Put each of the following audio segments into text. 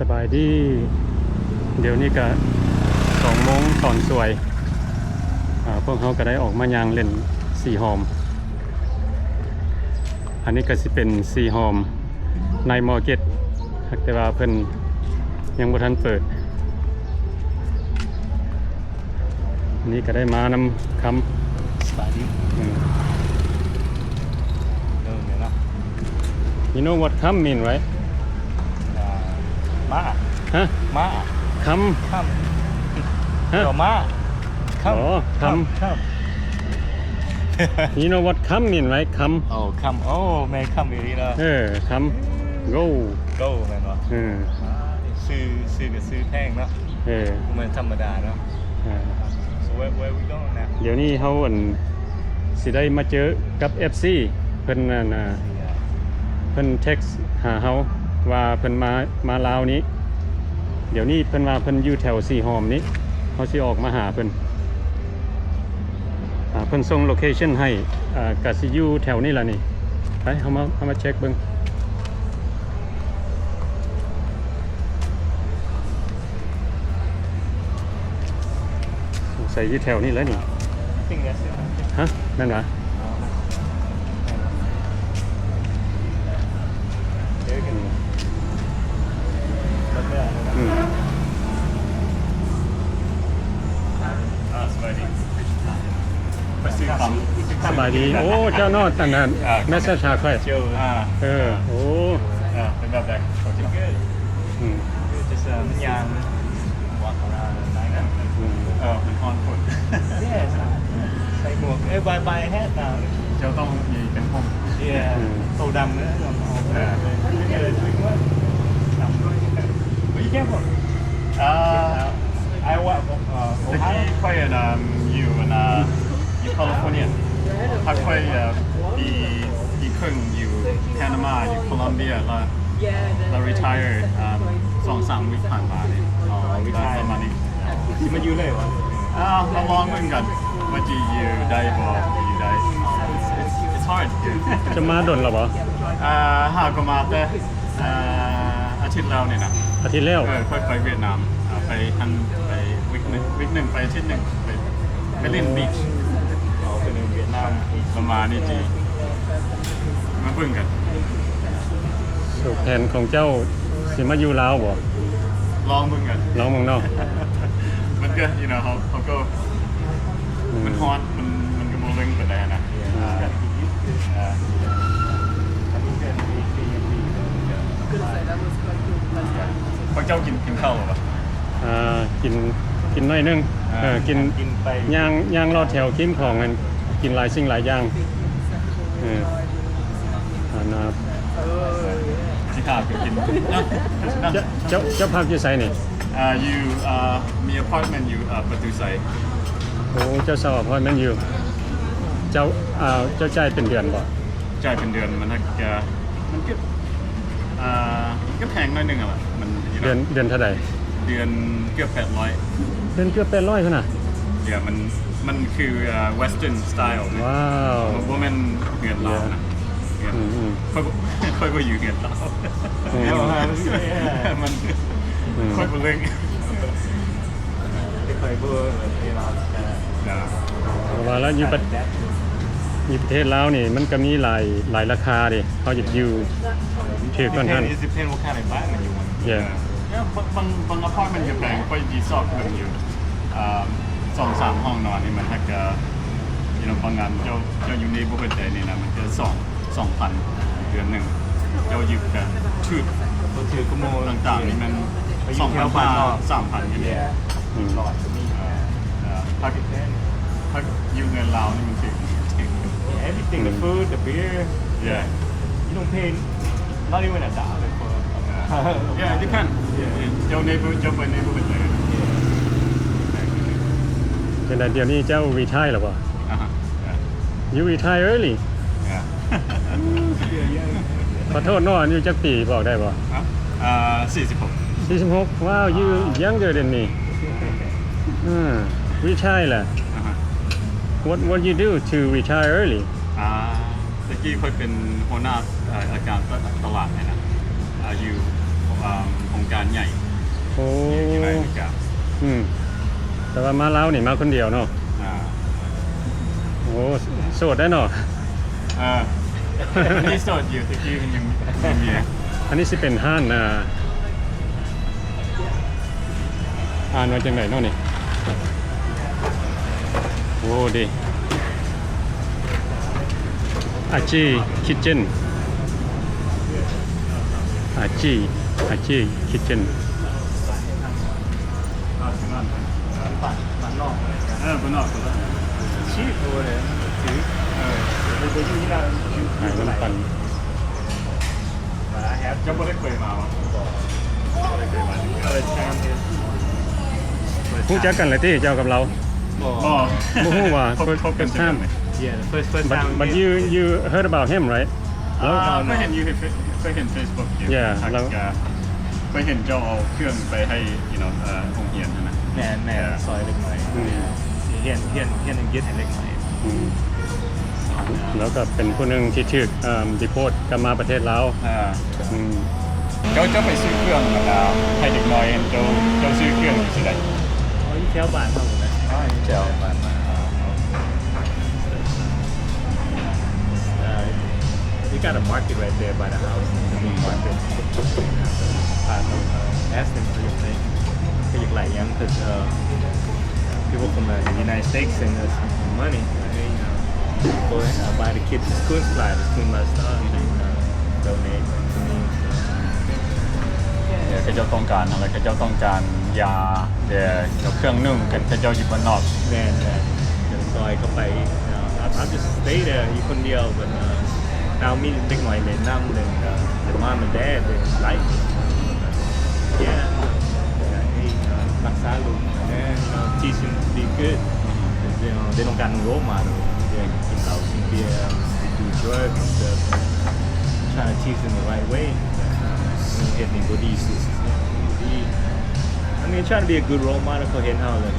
ສະບາຍດີ ດຽວນີ້ກະສອງໂມງຕອນສວຍ ອາ ພວກເຮົາກະໄດ້ອອກມາຍ່າງເຫຼັ້ນສີຫອມ. ອັນນີ້ກະຊິເປັນສີຫອມ Night Market ແຕ່ວ່າເພິ່ນຍັງບໍ່ທັນເປີດ. ນີ້ກະໄດ້ມານຳຄຳ. ສະບາຍດີ. ອືມ ເດີເນາະ. You know what ຄຳ mean, right? ອ່າ ມ້າ. ຮະ? ມ້າ. ຄຳ. ຄຳ. ຮະ? ກໍມ້າ. ຄຳ. ອໍ ຄຳ. ຄຳ ຄຳ. You know what ຄຳ mean, right? ຄຳ. ໂອ້ ຄຳ. ໂອ້ ແມ່ນຄຳອີ່ຫຼີເນາະ. ເອີ ຄຳ. Gold. Gold ແມ່ນບໍ່? ເອີ ຊື່ ຊື່ກະຊື່ແພງເນາະ. ເອີ ບໍ່ແມ່ນທຳມະດາເນາະ. ເອີ So where, where we going now? ດຽວນີ້ເຮົາ ອັນ ຊິໄດ້ມາເຈີກັບ ເອັຟຊີ ເພິ່ນ ອັນ ເພິ່ນເທັກຫາເຮົາວ່າເພິ່ນມາ ມາລາວນີ້. ດຽວນີ້ເພິ່ນວ່າເພິ່ນຢູ່ແຖວສີຫອມນີ້ ເຮົາຊິອອກມາຫາເພິ່ນ. ອາ ເພິ່ນສົ່ງໂລເຄຊັນໃຫ້ ອາ ກະຊິຢູ່ແຖວນີ້ລະນີ້. ໄປ ເຮົາມາ ເຮົາມາເຊັກເບິ່ງ. ສົງໄສຢູ່ແຖວນີ້ແຫຼະນີ້. ຮະ? ແມ່ນຫວາ? ອືມ ອືມ. ອ່າ ສະບາຍດີ ໄປຊື້ຄຳ. ສະບາຍດີ. ໂອ້ ເຈົ້າເນາະ ອັນນັ້ນ ອ່າ ແມັດເຊັດຫາຂ້ອຍ. ເຈົ້າ ອ່າ ເອີ ອ່າ ໂອ້ ອ່າ ເປັນແບບໃດ? ອືມ Just ເອີ ມັນຍ່າງ walk around ໄດ້ນະ. ອືມ ເອີ ມັນຮ້ອນພົ້ນ. Yes ໃສ່ໝວກ. ເອີ bye bye hat now. ເຈົ້າຕ້ອງມີເປັນພົ້ນ. Yeah. ອືມ ໂຕດຳເດີ. ເອີ Where you came from? ອ່າ Iowa. ຕະກີ້ຂ້ອຍ ອັນ ຢູ່ ອັນ ຢູ່ California. ພັກຂ້ອຍ ເອີ ປີ ປີເຄິ່ງຢູ່ Panama ຢູ່ Colombia ລະ ລະ retire ອາ ສອງສາມວິກຜ່ານມານີ້. ອໍ ລະ retire ປະມານນີ້. ຊິມາຢູ່ເລີຍຫວາ? ອ່າ ລະລອງເບິ່ງກັນວ່າຊິຢູ່ໄດ້ບໍ່ ຢູ່ໄດ້. It's, it's, it's hard. ຈະມາດົນລະບໍ່? ອ່າ ຫາກໍມາແຕ່ ອາ ອາທິດແລ້ວນີ້ນະ. ອາທິດແລ້ວ? ເອີ ຂ້ອຍໄປຫວຽດນາມ ອາ ໄປທັງ ໄປວິກໜຶ່ງ ວິກໜຶ່ງ ໄປອາທິດໜຶ່ງ ໄປ ໄປຫຼິ້ນບີດ. ອໍ ໄປຫຼິ້ນຫວຽດນາມ. ປະມານນີ້ ຊິມາເບິ່ງກັນ. ໂຕແຜນຂອງເຈົ້າຊິມາຢູ່ລາວບໍ່? ລອງເບິ່ງກັນ ລອງເບິ່ງເນາະ. ມັນກໍ you know ເຮົາ ເຮົາກໍ ອືມ ມັນຮ້ອນ ມັນ ມັນກໍບໍ່ເລິງປານໃດຫັ້ນນະ. ອືມ ອ່າ ພວກເຈົ້າກິນ ກິນເຂົ້າແລ້ວບໍ່? ອ່າ ກິນ ກິນໜ້ອຍໜຶ່ງ. ອ່າ ເອີ ກິນ ກິນໄປ ຍ່າງ ຍ່າງເລາະແຖວຄີມຂອງຫັ້ນ ກິນຫຼາຍສິ່ງຫຼາຍຢ່າງ. ເອີ ອັນນ່າ ຊິພາໄປກິນ. ເຈົ້າ ເຈົ້າ ເຈົ້າພັກຢູ່ໃສນີ້? ອ່າ ຢູ່ ອ່າ ມີອາພາດເມັນຢູ່ ອ່າ ປະຕູໄຊ. ໂອ້ ເຈົ້າເຊົ່າອາພາດເມັນຢູ່. ເຈົ້າ ອ່າ ເຈົ້າຈ່າຍເປັນເດືອນບໍ່? ຈ່າຍເປັນເດືອນ. ມັນກະ ມັນກະ ອ່າ ມັນກະແພງໜ້ອຍໜຶ່ງຫັ້ນລະ. ມັນ ເດືອນ ເດືອນເທົ່າໃດ? ເດືອນເກືອບແປດຮ້ອຍ. ເດືອນເກືອບແປດຮ້ອຍພຸ້ນນະ? Yeah ມັນ ມັນຄື ອ່າ Western style. ວ້າວ ບໍ່ ບໍ່ແມ່ນເຮືອນລາວນະ. ອືມໆ ຂ້ອຍບໍ່ ຂ້ອຍບໍ່ຢູ່ເຮືອນລາວ. ອືມ ມັນ ອືມ ຂ້ອຍບໍ່ເລິງ. ວ່າແລ້ວຢູ່ປະ ຢູ່ປະເທດລາວນີ້ ມັນກະມີຫຼາຍ ຫຼາຍລາຄາເດ້. ເຮົາຢາກຢູ່ຖືກກ່ອນຫັ້ນ. It depends, it depends what kind of environment you want. Yeah. Yeah ບາງ ບາງ ບາງອາພາດເມັນກະແພງ. ຂ້ອຍຊິຊອກເບິ່ງຢູ່ ອ່າ ສອງສາມຫ້ອງນອນນີ້ ມັນຫາກະ you know ບາງອັນເຈົ້າ ເຈົ້າຢູ່ neighborhood ໃດນີ້ນະ ມັນກະສອງ ສອງພັນເດືອນໜຶ່ງ. ເຈົ້າຢູ່ກະຖືກ ຖືກກະໝູ່ຕ່າງໆນີ້ ມັນສອງພັນຫ້າ ສາມພັນຢູ່ນີ້. ອືມ ເອີ ຖ້າ ຖ້າຢູ່ເຮືອນລາວນີ້ມັນຖືກ ຖືກ. Everything, the food, the beer. Yeah. You don't pay not even a dollar for. Yeah, it depends. ເຈົ້າ neighbor ເຈົ້າໄປ neighbor ເປັນໃດ? ຈັ່ງໃດ ດຽວນີ້ເຈົ້າ retire ແລ້ວບໍ່? ອ່າຮະ You retire early. ຂໍໂທດເນາະ ອາຍຸຈັກປີບອກໄດ້ບໍ່? ອ່າ ສີ່ສິບຫົກ. ສີ່ສິບຫົກ. Wow, you younger than me. ເອີ retire ແລ້ວ. ອ່າຮະ What, what you do to retire early? ອ່າ ແຕ່ກີ້ຂ້ອຍເປັນຫົວໜ້າ ເອີ ອາການຕະ ຕະຫຼາດຫັ້ນນະ ອາ ຢູ່ ໂຄງການໃຫຍ່ ໂອ້ ຢູ່ໃນອາເມລິກາ. ອືມ ແຕ່ວ່າມາລາວນີ້ມາຄົນດຽວເນາະ. ອ່າ ໂອ້ ໂສດໄດ໋ເນາະ. ເອີ ອັນນີ້ໂສດຢູ່ ແຕ່ກີ້ມັນຍັງມີເມຍ. ອັນນີ້ຊິເປັນຮ້ານ ອ່າ ອ່ານວ່າຈັ່ງໃດເນາະນີ້? ໂອ້ ດີ ອາຈີຄິດເຊັນ ອາຈີ ອາຈີຄິດເຊັນ. ເອີ ບ້ານນອກ ເອີ ບ້ານນອກ ຊີບໂອເດ້ ຖືກ ເອີ ຢູ່ທີ່ລາວຢູ່ ຂາຍນ້ຳປັ່ນ. ເຈົ້າບໍ່ໄດ້ເຄີຍມາຫວາ? ບໍ່ ບໍ່ໄດ້ເຄີຍມາ. ຮູ້ຈັກກັນແລ້ວຕິເຈົ້າກັບລາວ? ບໍ່ ບໍ່ ບໍ່ຮູ້ຫວາ? ພົບກັນ first time. Yeah, first, first time. But, but you, you heard about him, right? ເອີ ເຄີຍເຫັນຢູ່ ເຄີຍເຫັນ Facebook ຢູ່. Yeah ແລ້ວ ເຄີຍເຫັນເຈົ້າເອົາເຄື່ອງໄປໃຫ້ you know ເອີ ໂຮງຮຽນຫັ້ນນະ. ແມ່ນໆ ຊ່ອຍເດັກນ້ອຍ ອືມ ຮຽນ ຮຽນ ຮຽນອັງກິດໃຫ້ເດັກນ້ອຍ. ອືມ ແລ້ວກໍເປັນຜູ້ໜຶ່ງທີ່ຖືກ ເອີ່ມ deport ກັບມາປະເທດລາວ. ເອີ ອືມ ເຈົ້າ ເຈົ້າໄປຊື້ເຄື່ອງ ແລ້ວກໍໃຫ້ເດັກນ້ອຍ ເຈົ້າ ເຈົ້າຊື້ເຄື່ອງຢູ່ທີ່ໃດ? ອໍ ຢູ່ແຖວບ້ານເຮົາພຸ້ນນະ. ອໍ ຢູ່ແຖວບ້ານມາ. Uh, we got a market right there by the house. It's a big market. Uh, ask them what they think. ເຂົາຢາກໄລ່ຫຍັງ 'cause, uh, people from the United States send us money. Like, hey, you know, go ahead, uh, buy the kids the school supplies, the school supplies, uh, donate to me. ເຂົາເຈົ້າຕ້ອງການຫຍັງ? ເຂົາເຈົ້າຕ້ອງການຢາ ເອີ ເຄື່ອງນຸ່ງ ຄັນເຂົາເຈົ້າຢູ່ບ້ານນອກ. ແມ່ນໆ ຢາກຊ່ອຍເຂົາໄປ. I, I just stay there ຢູ່ຄົນດຽວ but, uh, now ມີເດັກນ້ອຍຫຼິ້ນນຳ then, uh, the mom and dad, they like, yeah, yeah, hey, uh, ຮັກສາລູກ and, you know, teach them to be good. ເຂົາເຈົ້າຕ້ອງການໂຣມາໂດ ກິນເຫຼົ້າກິນເບຍ do drugs and stuff. Trying to teach them the right way. ເຮັດນີ້ບໍ່ດີ I mean, trying to be a good role model ເຂົາເຫັນເຮົາເລີຍ.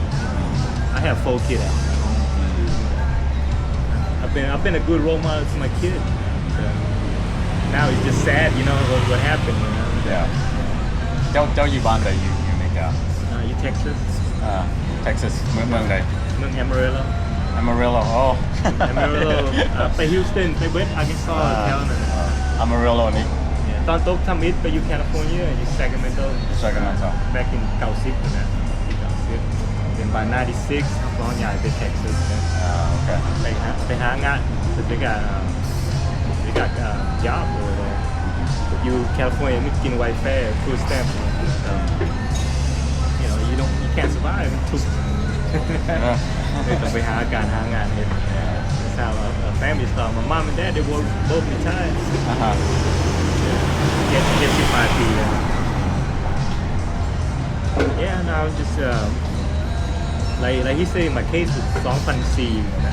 I have four kids at home. I've been, I've been a good role model to my kid. Now it's just sad, you know, what, what happened, you know. Yeah. ເຈົ້າ ເຈົ້າຢູ່ບ້ານໃດ ຢູ່ ຢູ່ອາເມລິກາ? Uh, ຢູ່ Texas. ອ່າ Texas ເມືອງ ເມືອງໃດ? ເມືອງ Amarillo. Amarillo. ອໍ Amarillo. ໄປ Houston ໄປເບິດ Arkansas ແຖວນັ້ນ. Amarillo ນີ້ ຕອນຕົກທຳອິດໄປຢູ່ California ຢູ່ Sacramento. Sacramento. Back in ເກົ້າສິບ ພຸ້ນນະ ປີ ເກົ້າສິບ. Then by ninety-six ເຮົາກໍຍ້າຍໄປ Texas ນະ. ອ່າ ໂອເຄ. ໄປຫາ ໄປຫາງານ They got, um, they got, um, job over there. But you California ມີກິນ welfare, food stamp. Um, you know, you don't, you can't survive. ເອີ ເລີຍຕ້ອງໄປຫາການຫາງານເຮັດ. That's how, uh, uh, families come. My mom and dad, they work, both retired. ອ່າຮະ. ເຈັດ ເຈັດສິບປາຍປີແລ້ວ. Yeah, no, I'm just, um, like, like he said, my case was ສອງພັນສີ່ ນະ.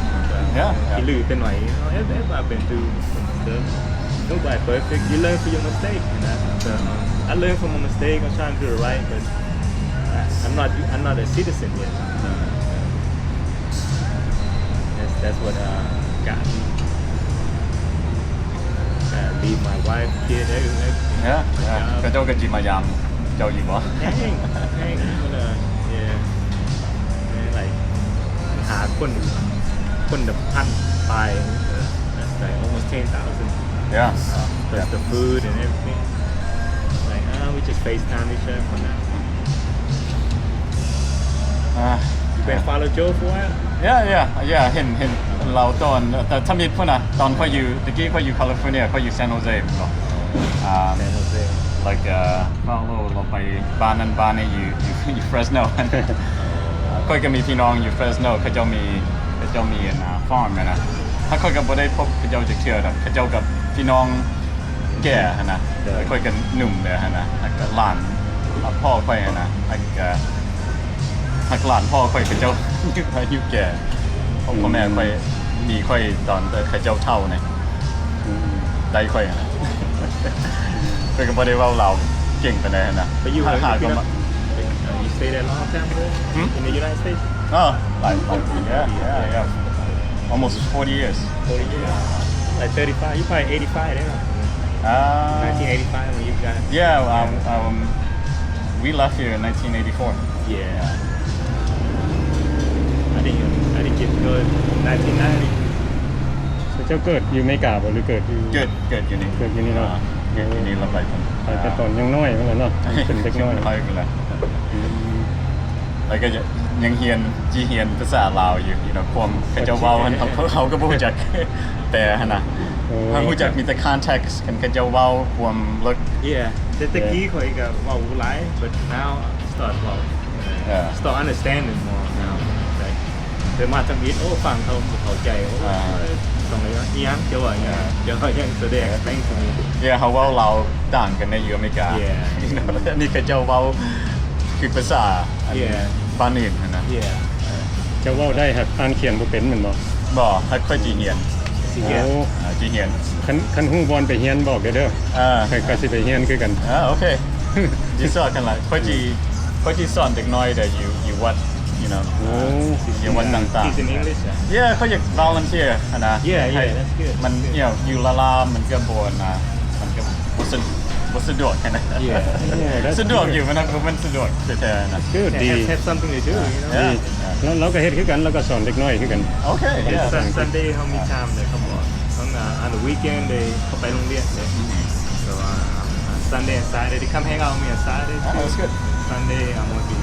Yeah, yeah. ທີ່ລືໄປໜ້ອຍ. You know, ev-, everybody been through some stuff. Nobody perfect. You learn from your mistake, you know. So, um, I learned from my mistake. I'm trying to do it right, but I, I'm not, I'm not a citizen yet. That's, that's what, uh, got me. Uh, leave my wife, kid, everything. Yeah, yeah. ເຂົາເຈົ້າກໍຊິມາຢາມເຈົ້າຢູ່ບໍ່? ແຮງ ແຮງ ເອີ yeah. Man, like, ຫາຄົນ ຄົນລະພັນປາຍ that's like almost ten thousand. Yeah. Uh, plus the food and everything. Like, uh, we just FaceTime each other for now. ອ່າ You been follow Joe for a while? Yeah, yeah, yeah. ເຫັນ ເຫັນລາວຕອນ ແຕ່ທຳອິດພຸ້ນນະ ຕອນຂ້ອຍຢູ່ ແຕ່ກີ້ຂ້ອຍຢູ່ California ຂ້ອຍຢູ່ San Jose ແມ່ນບໍ່? ອ່າ San Jose. Like, uh, follow ລາວໄປບ້ານນັ້ນບ້ານນີ້ຢູ່ ຢູ່ ຢູ່ Fresno. ຂ້ອຍກໍມີພີ່ນ້ອງຢູ່ Fresno ເຂົາເຈົ້າມີ ເຂົາເຈົ້າມີອັນນ່າ farm ຫັ້ນນະ. ຫາກຂ້ອຍກໍບໍ່ໄດ້ພົບເຂົາເຈົ້າຈັກເທື່ອດອກ ເຂົາເຈົ້າກັບພີ່ນ້ອງ ແກ່ຫັ້ນນະ. ໂດຍ ຂ້ອຍກໍໜຸ່ມແລ້ວຫັ້ນນະ ແລ້ວກໍຫຼານພໍ່ຂ້ອຍຫັ້ນນະ ແລ້ວກໍຫາກຫຼານພໍ່ຂ້ອຍ ເຂົາເຈົ້າອາຍຸແກ່ ພໍ່ ອືມ ພໍ່ແມ່ຂ້ອຍມີຂ້ອຍຕອນເຂົາເຈົ້າເຖົ້ານີ້ ອືມ ໄດ້ຂ້ອຍຫັ້ນນະ. ຂ້ອຍກໍບໍ່ໄດ້ເວົ້າລາວເກັ່ງປານໃດຫັ້ນນະ. But you, ຫາ you, ຫາກໍ you know, ມາ you stay there long time ago? Hmm? In the United States? Oh, like, like, yeah, yeah, yeah. Almost forty years. Forty years. Like thirty-five, you probably eighty-five ແລ້ວເນາະ. Ah. Nineteen eighty-five when you guys. Yeah, um, yeah. Um, we left here in nineteen eighty-four. Yeah. I didn't, I didn't get good. Nineteen ninety. ເຈົ້າເກີດຢູ່ອາເມລິກາບໍ່ ຫຼືເກີດຢູ່ ເກີດ ເກີດຢູ່ນີ້ ເກີດຢູ່ນີ້ເນາະ. ອ່າ ເກີດຢູ່ນີ້ ແລ້ວໄປພຸ້ນ ໄປແຕ່ຕອນຍັງນ້ອຍພຸ້ນແຫຼະເນາະ ເປັນເດັກນ້ອຍພຸ້ນແຫຼະ. ອືມ ແລ້ວກໍຍັງຮຽນ ຊິຮຽນພາສາລາວຢູ່ ຢູ່ເນາະ ຄວາມເຂົາເຈົ້າເວົ້າຫັ້ນ ເຮົາ ເຮົາກໍບໍ່ຮູ້ຈັກແປຫັ້ນນະ. ເຮົາຮູ້ຈັກມີແຕ່ context ຄັນເຂົາເຈົ້າເວົ້າຄວາມເລິກ. Yeah, ແຕ່ ແຕ່ ແຕ່ກີ້ຂ້ອຍກໍເວົ້າບໍ່ຫຼາຍ but now I start ເວົ້າ start understanding more now. Like ໄປມາທຳອິດ ໂອ້ ຟັງເຂົາບໍ່ເຂົ້າໃຈ ໂອ້ ຕ້ອງໄດ້ວ່າອີ່ຫຍັງ ເຈົ້າວ່າອີ່ຫຍັງ ເຈົ້າວ່າອີ່ຫຍັງ so they explain to me. Yeah, ເຮົາເວົ້າລາວຕ່າງກັນໃນຢູ່ອາເມລິກາ. Yeah. ນີ້ເຂົາເຈົ້າເວົ້າຄືພາສາອັນ yeah ບ້ານອື່ນຫັ້ນນະ. Yeah. ເຈົ້າເວົ້າໄດ້ ຫາກອ່ານຂຽນບໍ່ເປັນແມ່ນບໍ່? ບໍ່ ຫາກຂ້ອຍຊິຮຽນ. ຊິຮຽນ ໂອ້ ອ່າ ຊິຮຽນ. ຄັນ ຄັນຮູ້ບ່ອນໄປຮຽນບອກເດີ. ອ່າ ຂ້ອຍກໍຊິໄປຮຽນຄືກັນ. ອ່າ ໂອເຄ ຊິສອນກັນລະ. ຂ້ອຍຊິ ຂ້ອຍຊິສອນເດັກນ້ອຍໄດ້ຢູ່ ຢູ່ວັດ you know. ໂອ້ ຢູ່ວັດຕ່າງໆ. Teach in English? Yeah, ຂ້ອຍຢາກ volunteer ຫັ້ນນະ. Yeah, yeah, that's good. ມັນ you know ຢູ່ລາວໆ ມັນກໍບໍ່ນະ ມັນກໍບໍ່ສະ ບໍ່ສະດວກຫັ້ນນະ. Yeah. ສະດວກຢູ່ ມັນ ມັນສະດວກແທ້ໆນະ. Good. ດີ have, have something to do, you know? Yeah. ລາວ ລາວກໍເຮັດຄືກັນ ລາວກໍສອນເດັກນ້ອຍຄືກັນ. ໂອເຄ yeah. Sun- Sunday ເຮົາມີ time ເດ້ ເຂົາບອກ on the weekend ເດ້ ເຂົາໄປໂຮງຮຽນເດ້. So, uh, Sunday and Saturday they come hang out with me on Saturday too. Oh, that's good. Sunday I'm gonna be,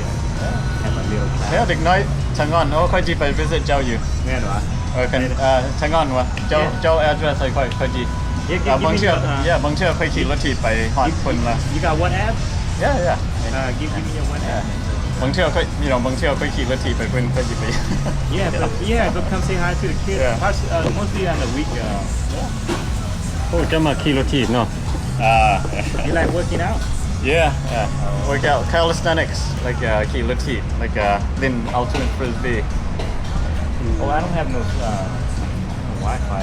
uh, have a little class. Yeah, ເດັກນ້ອຍຊະງ່ອນ. ໂອ້ ຂ້ອຍຊິໄປ visit ເຈົ້າຢູ່. ແມ່ນຫວາ? ເອີ ຄັນ ເອີ ຊະງ່ອນຫວາ? ເຈົ້າ ເຈົ້າ address ໃຫ້ຂ້ອຍ ຂ້ອຍຊິ ເອີ ບາງເທື່ອ yeah ບາງເທື່ອຂ້ອຍຂີ່ລົດຖີບໄປຮອດພຸ້ນລະ. You got WhatsApp? Yeah, yeah. Uh, give, give me your WhatsApp. ບາງເທື່ອຂ້ອຍ you know ບາງເທື່ອຂ້ອຍຂີ່ລົດຖີບໄປພຸ້ນ ຂ້ອຍຊິໄປ. Yeah, but, yeah, but come say hi to the kids. Yeah. Mostly on the week, uh. ໂອ້ ເຈົ້າມັກຂີ່ລົດຖີບເນາະ. Uh, you like working out? Yeah, yeah. Work out, calisthenics, like, uh, ຂີ່ລົດຖີບ like, uh, ຫຼິ້ນ ultimate frisbee. Oh, I don't have no, uh, no Wi-Fi.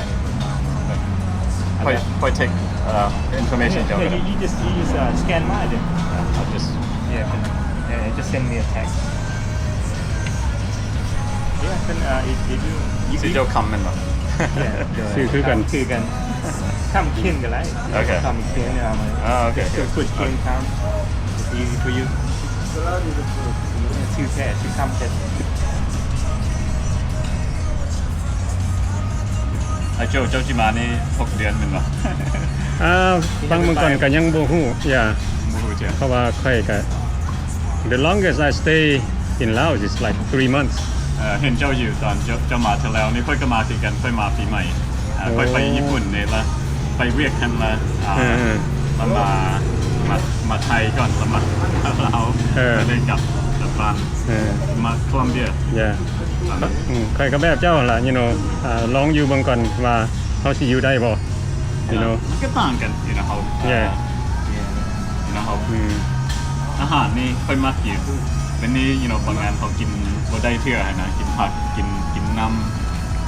ຂ້ອຍ ຂ້ອຍ take, uh, information. Yeah, you, you just, you just, uh, scan mine then. I'll just, yeah, yeah, just send me a text. Yeah, then, uh, if, if you, you ຊື່ເຈົ້າຄຳແມ່ນບໍ່? Yeah, ຊື່ຄືກັນ ຄືກັນ. ຄຳເຄັນກໍໄດ້. Okay. ຄຳເຄັນ ເອົາມາ. Oh, okay. Just put ເຄັນຄຳ. It's easy for you. ຊື່ແທ້ ຊື່ຄຳແທ້. ອາໂຈ ເຈົ້າຊິມານີ້ຫົກເດືອນແມ່ນບໍ່? ອ່າ ຟັງເບິ່ງກ່ອນ ກໍຍັງບໍ່ຮູ້. Yeah. ບໍ່ຮູ້ຈັກ ເພາະວ່າຂ້ອຍກໍ The longest I stay in Laos is like three months. ເອີ ເຫັນເຈົ້າຢູ່ຕອນເຈົ້າ ເຈົ້າມາເທື່ອແລ້ວນີ້ ຂ້ອຍກໍມາຄືກັນ ຂ້ອຍມາປີໃໝ່. ເອີ ຂ້ອຍໄປຍີ່ປຸ່ນນີ້ລະ ໄປວຽກຫັ້ນລະ ອ່າ ເອີ ລະມາ ມາ ມາໄທກ່ອນ ລະມາລາວ ເອີ ລະໄດ້ກັບ ກັບບ້ານ ເອີ ມາໂຄລັມເບຍ. Yeah. ອືມ ຂ້ອຍກໍແບບເຈົ້າຫັ້ນລະ you know ອ່າ ລອງຢູ່ເບິ່ງກ່ອນວ່າເຮົາຊິຢູ່ໄດ້ບໍ່. You know ມັນກໍຕ່າງກັນ you know ເຮົາ Yeah. You know ເຮົາ ອືມ ອາຫານນີ້ຂ້ອຍມັກຢູ່ ແບບນີ້ you know ບາງງານເຮົາກິນບໍ່ໄດ້ເທື່ອຫັ້ນນະ ກິນຜັກ ກິນ ກິນນ້ຳ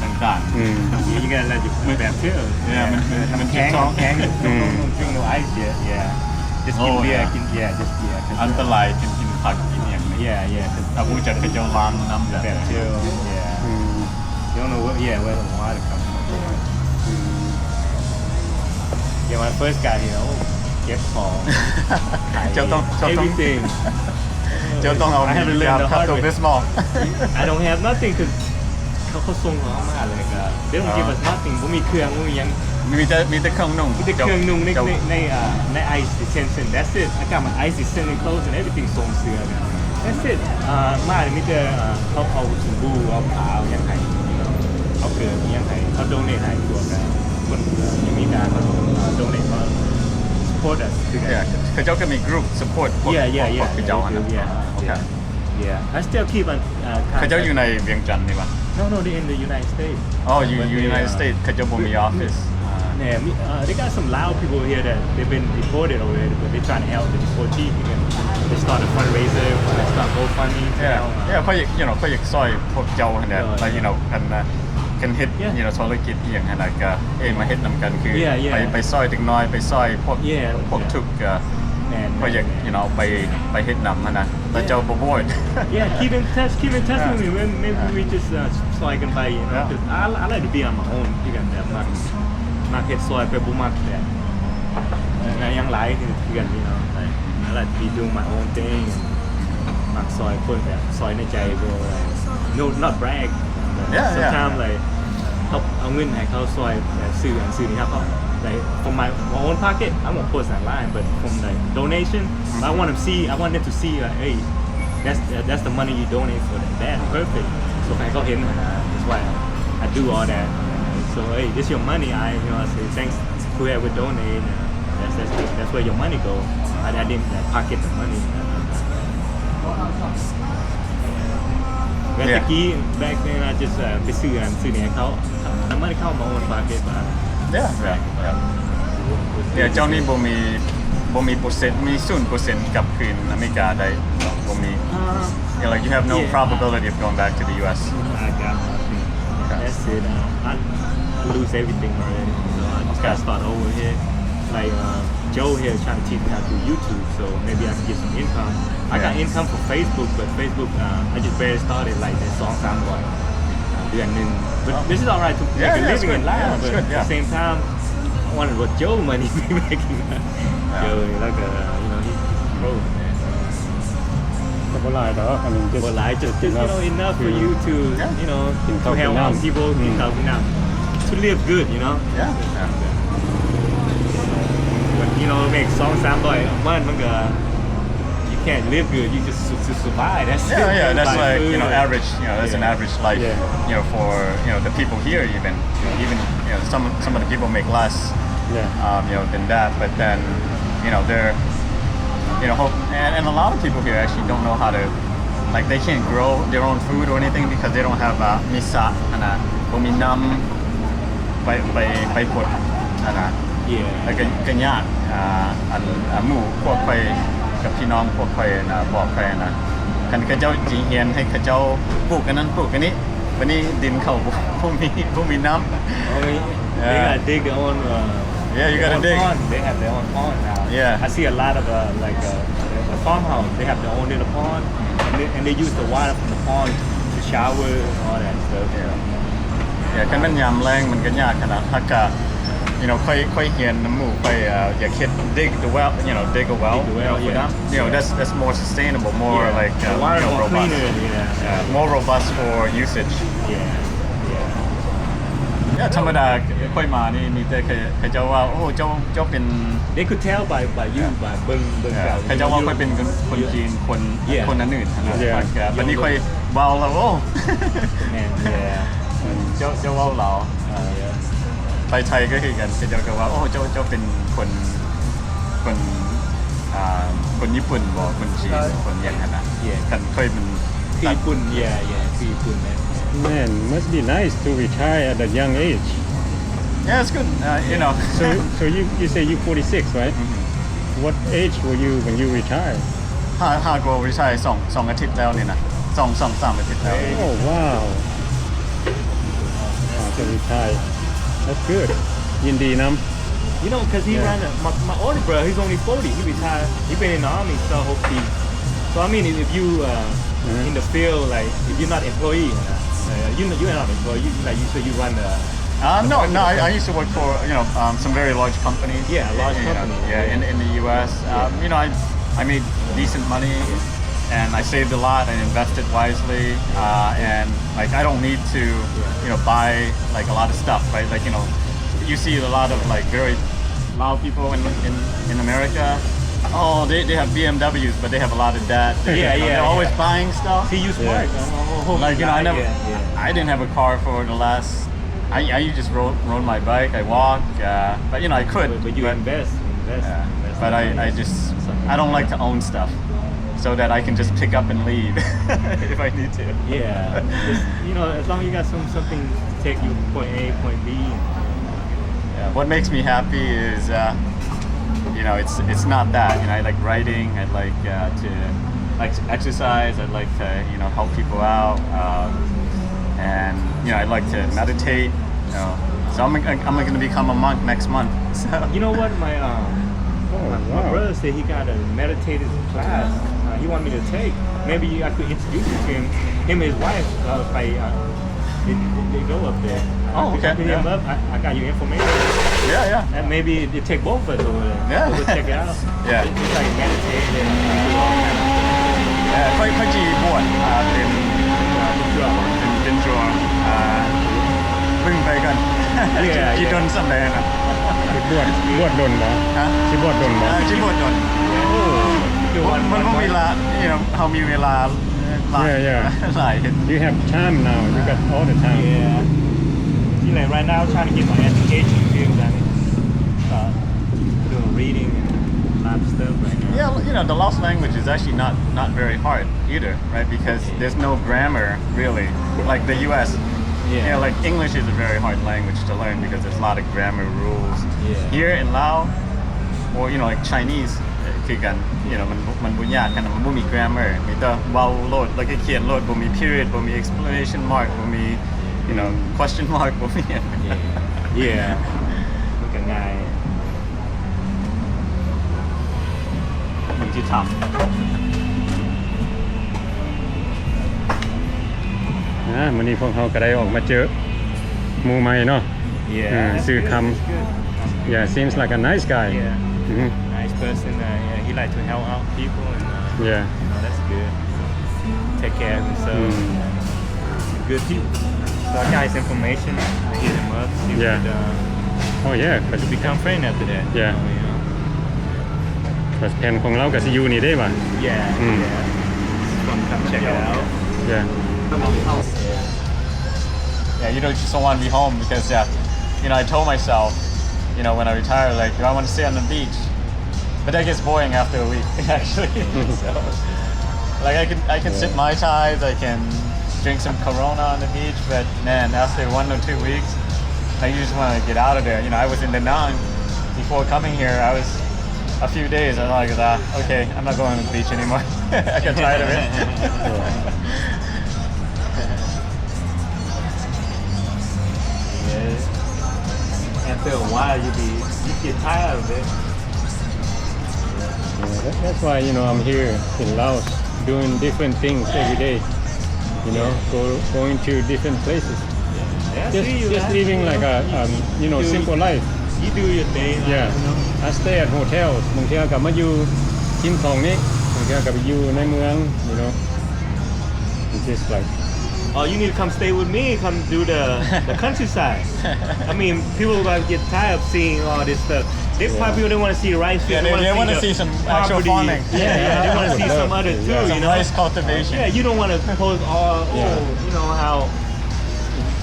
ຕ່າງໆ. ອືມ You gotta let your ແບບເທື່ອ Yeah, ມັນ ມັນ ມັນ ແຂງ ແຂງ ອືມ Drink no ice, yeah, yeah. Just ກິນເບຍ ກິນ yeah, just ເບຍ. ອັນຕະລາຍ ກິນ ກິນຜັກ ກິນຫຍັງນີ້. Yeah, yeah. ຖ້າຮູ້ຈັກເຂົາເຈົ້າລ້າງນ້ຳແບບ ແບບເທື່ອ Yeah. ອືມ You don't know where, yeah, where the water comes from. Yeah, when I first got here, oh, ເກັບຂອງ ຂາຍ ເຈົ້າຕ້ອງ ເຈົ້າຕ້ອງ everything. ເຈົ້າຕ້ອງເອົາ I had to learn the hard way. Pepto Bismol. I don't have nothing ຄື ເຂົາ ເຂົາສົ່ງເຮົາມາ ແລ້ວກໍ they don't give us nothing. ບໍ່ມີເຄື່ອງ ບໍ່ມີຫຍັງ ມີແຕ່ ມີແຕ່ເຄື່ອງນຸ່ງ ມີແຕ່ເຄື່ອງນຸ່ງ ໃນ ໃນ ໃນ uh, ໃນ ice detention. That's it. I got my ice detention clothes and everything. ສົ່ງເສື້ອ That's it. ເອີ ມາມີແຕ່ ເອີ ເຂົາເອົາສະບູ ເອົາຜ້າ ເອົາຫຍັງໃຫ້ ເອົາເກີບອີ່ຫຍັງໃຫ້ ເຂົາ donate ໃຫ້ພວກ ເອີ ຄົນ ເອີ ມີການ ເຂົາ donate ເຂົາ support us ຄືກັນ. ເຂົາເຈົ້າກໍມີ group support ພວກ Yeah, yeah, yeah. ພວກເຂົາເຈົ້າຫັ້ນນະ. Yeah. I still keep on, uh, ເຂົາເຈົ້າຢູ່ໃນວຽງຈັນນີ້ຫວາ? No, no, they in the United States. Oh, you, you United States. ເຂົາເຈົ້າບໍ່ມີ office. ແນ່ ມີ uh, they got some Lao people here that they've been deported already, but they trying to help the deportee. They start a fundraiser, they start GoFundMe to help, uh, yeah, ຂ້ອຍຢາກ you know ຂ້ອຍຢາກຊ່ອຍພວກເຈົ້າຫັ້ນແຫຼະ. ແລ້ວ you know ຄັນ ຄັນເຮັດ you know ທຸລະກິດອີ່ຫຍັງຫັ້ນນະ ກໍເອີ ມາເຮັດນຳກັນ ຄື yeah, yeah. ໄປ ໄປຊ່ອຍເດັກນ້ອຍ ໄປຊ່ອຍພວກ yeah, ພວກ yeah. ທຸກ ກໍ ແມ່ນ ຂ້ອຍຢາກ ແມ່ນ you know ໄປ ໄປເຮັດນຳຫັ້ນນະ ແຕ່ເຈົ້າບໍ່ bored. Yeah, keep in touch, keep in touch with me. Maybe we just, uh, ຊ່ອຍກັນໄປ you know, 'cause I, I like to be on my own ຄືກັນ ແບບມັກ ມັກເຮັດຊ່ອຍ ແຕ່ບໍ່ມັກແບບ ແລະ ຍັງຫຼາຍຄືກັນ you know, like, I like to be doing my own thing. ມັກຊ່ອຍຄົນແບບຊ່ອຍໃນໃຈ bro, like, no, not brag, but Yeah, yeah. sometimes, like, ເຮົາເອົາເງິນໃຫ້ເຂົາຊ່ອຍ ແບບ ຊື້ອັນຊື້ນີ້ ເຮົາ like, from my, my own pocket, I won't post online, but from, like, donation, I want them see, I want them to see, like, hey, that's, that's the money you donate for the band, perfect. So ໃຫ້ເຂົາເຫັນຫັ້ນນະ, that's why I do all that. So, hey, this your money, I, you know, I say thanks to whoever donate, uh, that's, that's, that's where your money go. I, I didn't, like, pocket the money. ແຕ່ Yeah. ຕະກີ້ back then, I just, uh, ໄປຊື້ອັນ ຊື້ນີ້ໃຫ້ເຂົາ, ນ້ຳມັນເຂົ້າມາໂອນ pocket ມາ. Yeah, yeah, yeah. ເຈົ້ານີ້ບໍ່ມີ, ບໍ່ມີເປີເຊັນ, ມີສູນເປີເຊັນກັບຄືນອາເມລິກາໄດ້ ບໍ່ມີ. Uh, Yeah, like, you have no yeah. probability of going back to the U S. I got nothing. Okay. That's it. Uh, I, I lose everything already. So I just gotta start over here. Like, uh, Joe here trying to teach me how to do YouTube, so maybe I can get some income. I got Yeah. income from Facebook, but Facebook, uh, I just barely started, like, ໄດ້ສອງສາມຮ້ອຍ ເດືອນໜຶ່ງ. But Oh. this is alright to Yeah, make a yeah, it's living good. in life, Yeah, it's but good, at yeah. the same time, I wanted what Joe money be making. Yeah. Joe, like, uh, you know, he broke, man. ກໍບໍ່ຫຼາຍດອກ ອັນນີ້ just ບໍ່ຫຼາຍ just, just, you know, enough for you to, Yeah. you know, ກິນເຂົ້າ to help ກິນນ້ຳ out people, ອືມ ກິນເຂົ້າກິນນ້ຳ to live good, you know? Yeah, yeah. But, you know, make ສອງສາມຮ້ອຍ a month ມັນກໍ you can't live good, you just su-, su-, survive. That's Yeah, yeah, that's like, you know, average, you know, that's an Yeah. average life, Yeah. you know, for, you know, the people here even. Even, you know, some, some of the people make less, Yeah. um, you know, than that, but then, you know, they're, you know, hope, and, and a lot of people here actually don't know how to, like, they can't grow their own food or anything because they don't have, uh, ມີສະຫັ້ນນະ ບໍ່ມີນ້ຳ ໄປ ໄປ ໄປຫົດຫັ້ນນະ. Yeah. ແລ້ວກໍ ກໍຍາກ ອ່າ ອັນ ອ່າ ໝູ່ພວກຂ້ອຍກັບພີ່ນ້ອງພວກຂ້ອຍນະ ບອກຂ້ອຍນະ ຄັນເຂົາເຈົ້າຊິຮຽນໃຫ້ເຂົາເຈົ້າປູກອັນນັ້ນປູກອັນນີ້ ບັດນີ້ດິນເຂົາບໍ່ ບໍ່ມີ ບໍ່ມີນ້ຳ. Oh, they Yeah. gotta dig their own, uh, Yeah, you their gotta own dig. pond. They have their own pond now. Yeah. I see a lot of, uh, like, uh, the farmhouse. They have their own little pond, and they, and they use the water from the pond to shower and all that stuff. Yeah. Yeah, ຄັນແມ່ນຍາມແລ້ງມັນກໍຍາກຂະໜາດ ຫາກກະ you know, ຂ້ອຍ ຂ້ອຍຮຽນນຳໝູ່ຂ້ອຍ uh, ຢາກເຮັດ dig the well, you know, dig a well, Dig the well, you know, for yeah. them. You know, Yeah. that's, that's more sustainable, more Yeah. like, The uh, water you know, more robust. cleaner, yeah. Yeah, more robust for usage. Yeah, yeah. Yeah, ທຳມະດາຂ້ອຍມານີ້ມີແຕ່ເຂົາເຈົ້າວ່າ ໂອ້ ເຈົ້າ ເຈົ້າເປັນ They could tell by, by you, Yeah. by ເບິ່ງ ເບິ່ງ Yeah. ເຈົ້າ ເຂົາເຈົ້າວ່າຂ້ອຍເປັນຄົນ ຄົນ You ຈີນ ຄົນ Yeah. ຄົນອັນອື່ນຫັ້ນນະ. Yeah. ບັດນີ້ຂ້ອຍເວົ້າແລ້ວ ໂອ້ ແມ່ນ Yeah. ເຈົ້າ ເຈົ້າເວົ້າລາວ Yeah. ໄປໄທກໍຄືກັນ ເຂົາເຈົ້າກໍວ່າ ໂອ້ ເຈົ້າ ເຈົ້າເປັນຄົນ ຄົນ ອ່າ ຄົນຍີ່ປຸ່ນບໍ ຄົນຈີນ ຄົນຫຍັງຫັ້ນນະ. Yeah. ຄັນຂ້ອຍມັນ ຄືຍີ່ປຸ່ນ Yeah, yeah, ຄືຍີ່ປຸ່ນ. Man, must be nice to retire at a young age. Yeah, it's good. Uh, you know. So, so you, you say you forty-six, right? Mm-hmm. What age were you when you retired? ຫາກ ຫາກວ່າ retire ສອງ ສອງອາທິດແລ້ວນີ້ນະ ສອງ ສອງສາມອາທິດແລ້ວ. Oh, wow. ຫາກວ່າ retire. That's good. ຍິນດີນຳ. You know, 'cause he Yeah. ran a, my, my older brother, he's only forty. He retired. He been in the army, so hope he. So I mean, if, if you, uh, Mm-hmm. in the field, like, if you're not employee, uh, you, you're not employee. You, like you said, you run the. Uh, the no, market no, or I, I something. used to work for, you know, um, some very large companies. Yeah, a large You know, company, yeah, yeah. in, in the U S. Yeah. Um, you know, I, I made decent money. And I saved a lot and invested wisely, uh, and, like, I don't need to, you know, buy, like, a lot of stuff, right? Like, you know, you see a lot of, like, very Lao people in, in, in America. Oh, they, they have B M Ws, but they have a lot of debt. They, Yeah, you know, yeah, they're always yeah. buying stuff. See, you Yeah. smart. Oh, oh, oh, Like, you know, I yeah, never, yeah, yeah. I didn't have a car for the last I, I just rode, rode my bike, I walk, uh, but, you know, I could, But, but you but invest, invest, yeah, invest but in I, money I or just, something I don't like like that. to own stuff so that I can just pick up and leave if I need to. Yeah, just, you know, as long as you got some, something to take you point A, point B. Yeah, what makes me happy is, uh, you know, it's, it's not that. You know, I like writing, I like, uh, to, like to exercise, I like to, you know, help people out, um, and, you know, I like to meditate, you know. So I'm, I'm gonna become a monk next month. So. You know what? My, um, Oh, my, my wow. brother said he got a meditative class, uh, he want me to take. Maybe I could introduce you to him. Him and his wife, uh, ໄປ uh, they, they, they go up there. Oh, okay, I could hit him yeah. up. I, I got your information. Yeah, yeah. And maybe you take both of us over there. Yeah. We'll go check it out. Yeah. It's like meditating. Yeah, ຂ້ອຍ ຂ້ອຍຊິບວດ ອ່າ ເປັນ ເປັນ ເປັນ ເປັນ ເປັນ ເປັນ ເປັນ ເບິ່ງໄປກ່ອນ yeah, ຊິດົນສ່ຳໃດນະ. ຊິບວດ ບວດດົນບໍ່? ຮະ? ຊິບວດດົນບໍ່? ເອີ ຊິບວດດົນ. ໂອ້ ມັນ ມັນບໍ່ມີເວລາ you know ເຮົາມີເວລາ ຫຼາຍ yeah, yeah. ຫຼາຍ. You have time now. You got all the time. Yeah. See, like, right now, trying to get my education, you feel me? Uh, doing reading and a lot of stuff right now. Yeah, you know, the Laos language is actually not, not very hard either, right? Because there's no grammar, really, like the U S. Yeah. You know, like, English is a very hard language to learn because there's a lot of grammar rules. Yeah. Here in Laos, or, you know, like, Chinese, ຄືກັນ you know ມັນ ມັນບໍ່ຍາກ ມັນບໍ່ມີ grammar ມີແຕ່ເວົ້າໂລດ ແລ້ວກໍຂຽນໂລດ ບໍ່ມີ period ບໍ່ມີ exclamation mark ບໍ່ມີ you know question mark ບໍ່ມີຫຍັງ. Yeah, yeah. ມັນກໍງ່າຍ ຢູ່ທີ່ທຳ. ອ່າ ມື້ນີ້ພວກເຮົາກໍໄດ້ອອກມາເຈີໝູ່ໃໝ່ເນາະ. Yeah, ຊື່ຄຳ. Yeah, seems like a nice guy. Yeah. Nice person. Uh, yeah, he like to help out people and, uh, yeah, you know, that's good. Take care of himself. Good people. So I got his information. I hit him up. See if we could, uh, oh yeah, could become friend after that. Yeah. You know? ແຜນຂອງລາວກໍຊິຢູ່ນີ້ເດ້ຫວາ? Yeah, yeah. Just wanna come check it out. Yeah. Yeah, you know, just don't wanna be home because, yeah, you know, I told myself, you know, when I retire, like, do I wanna stay on the beach? But that gets boring after a week, actually. So, like, I can, I can sip Mai Tais, I can drink some Corona on the beach, but man, after one or two weeks, like, you just wanna get out of there. You know, I was in Da Nang before coming here. I was a few days, I was like, ah, okay, I'm not going to the beach anymore. I got tired of it. Yeah. After a while, you be, you get tired of it. Yeah, that, that's why, you know, I'm here in Laos, doing different things every day. You know, go, going to different places. Yeah, just, just living like a, um, you know, simple life. You do your thing. Yeah, you know. I stay at hotels. ບາງເທື່ອກໍມາຢູ່ຮິມຂອງນີ້ ບາງເທື່ອກໍໄປຢູ່ໃນເມືອງ you know. It's just like, oh, you need to come stay with me, come do the, the countryside. I mean, people gonna get tired of seeing all this stuff. They probably don't wanna see rice fields. Yeah, they, they wanna see some actual farming. Yeah, yeah, they wanna see some other too, you know. Some rice cultivation. Yeah, you don't wanna post all, oh, you know, how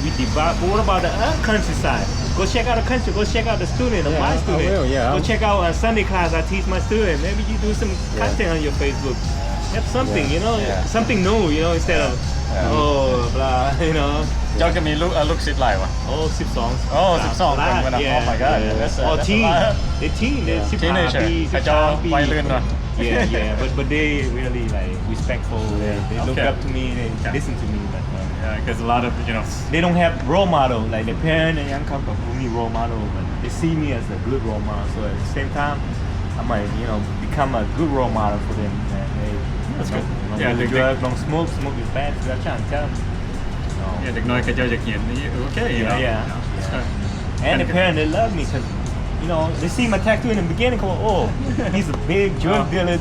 we devout. But what about the, uh, countryside? Go check out the country. Go check out the student, my student. Go check out, uh, Sunday class I teach my student. Maybe you do some content on your Facebook. Have something, you know, something new, you know, instead of, oh, blah, you know. ເຈົ້າກໍມີລູກ ເອີ ລູກສິດຫຼາຍຫວາ? ໂອ້ ສິບສອງ. ໂອ້ ສິບສອງຄົນ. Oh my god. That's a, that's a lot. They teen, they ສິບຫ້າປີ ສິບສາມປີ. ໄວລຸ້ນເນາະ. Yeah, yeah, but, but they really, like, respectful. They, they look up to me, they listen to me, but, uh, yeah, 'cause a lot of, you know, they don't have role model, like, their parent and ຫຍັງ ເຂົາກໍບໍ່ມີ role model, but they see me as a good role model. So at the same time, I might, you know, become a good role model for them. That's good. Yeah, don't do drugs, don't smoke, smoke is bad. So I try and tell them. Yeah, ເດັກນ້ອຍເຂົາເຈົ້າຢາກຮຽນ. Okay, you know. Yeah, yeah. And the parents, they love me 'cause, you know, they see my tattoo in the beginning, come on, oh, he's a big drug dealer,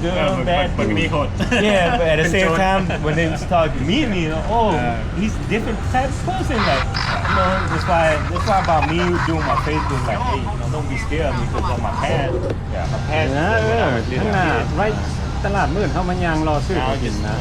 bad dude. Yeah, but at the same time, when they start to meet me, you know, oh, he's a different type of person. Like, you know, that's why, that's why about me doing my Facebook, like, hey, you know, don't be scared of me 'cause of my past. Yeah, my past is like when I was little kid. ຂ້າງໜ້າ right ຕະຫຼາດມືດ ເຮົາມາຍ່າງເລາະຊື້ຂອງກິນນະ.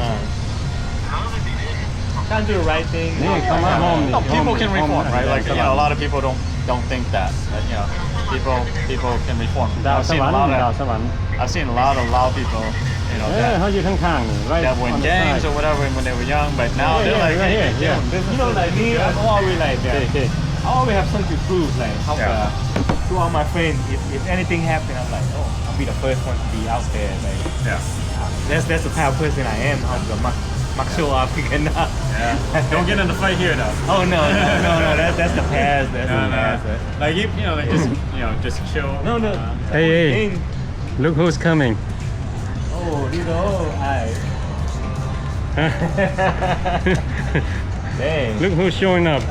Trying to do the right thing. ນີ້ເຂົາມາໂຮມນີ້. No, people can reform, right? Like, you know, a lot of people don't, don't think that, that, you know, people, people can reform. ດາວສະຫວັນ ດາວສະຫວັນ. I've seen a lot of Lao people, you know, that, ເຮົາຢູ່ຂ້າງໆນີ້ right, that were in gangs or whatever when they were young, but now they're like, hey, yeah, you know, like me, I'm always like that. I always have something to prove, like, how, uh, to all my friends, if, if anything happened, I'm like, oh, I'll be the first one to be out there, like, yeah. That's, that's the type of person I am. ເຮົາກໍມັກ ມັກ show off ຄືກັນນະ. Yeah. Don't get in the fight here, though. Oh, no, no, no, no. That's, that's the past. That's the past. Like, you, you know, like, just, you know, just chill. No, no. Hey, hey. Look who's coming. Oh, this, oh, hi. Dang. Look who's showing up.